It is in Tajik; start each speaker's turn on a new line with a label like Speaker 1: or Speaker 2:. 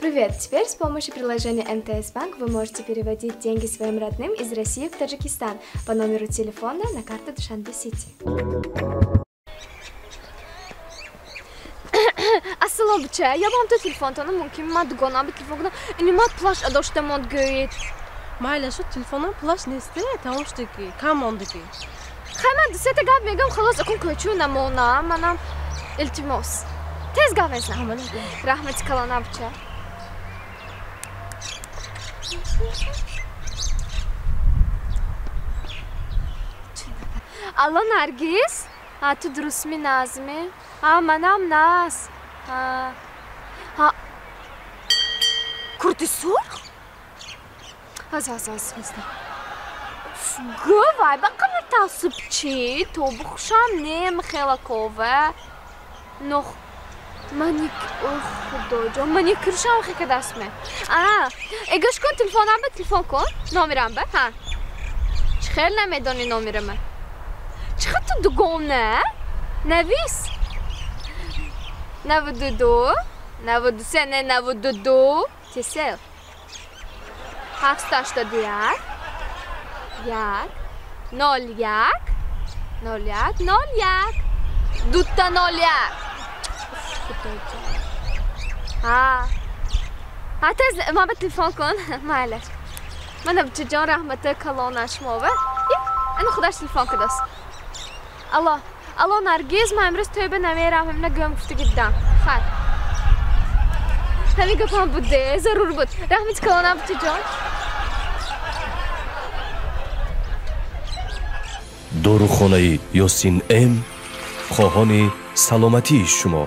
Speaker 1: Привет! Теперь с помощью приложения МТС Банк вы можете переводить деньги своим родным из России в Таджикистан по номеру телефона на карту Душанбе Сити.
Speaker 2: Ассалом буча, я вам то телефонтона мумкин ма дугонам ба телефон кунам. Ини ма плаш адошта монд гӯед.
Speaker 3: Майла шуд телефонам плаш несте, тамом шудагӣ, кам мондагӣ.
Speaker 2: Хай ман дусета гап мегӯям, халос акун кӯчу намонам, манам илтимос. Тез гап мезанам. Раҳмати калона буча. Алло, Наргиз? А, ту дурустми, Назми? А, манам Наз. А, а. Курти сурх? Аз, аз, аз, аз. Гӯвай, ба қадар таассубчӣ, тобу хушам немхелакова. Нох, маник, ой, худоҷон, маникюршам хека дастме. А, э, гӯш кун, телефонам ба телефон кун, номерам ба, ҳа. Чӣ хел намедонӣ номерама? Чӣ хел ту дугона? Навис. 92, 93, не 92, тесел. 781, 1, 01, 01, 01, дута 01. Ҳа. Ҳа, тез ма ба телефон кун. Майлаш. Мана бучаҷон, раҳмати калона шумова. Ана худаш телефон кардааст. Алло, алло, Наргиз, ман имрӯз тӯйба намерам, ҳамина гӯям гуфтагӣ будам. Хайр. Ҳамин гапам буде, зарур буд. Раҳмати калона бучаҷон.
Speaker 4: Дорухонаи Ёсин М хоҳони саломатии шумо.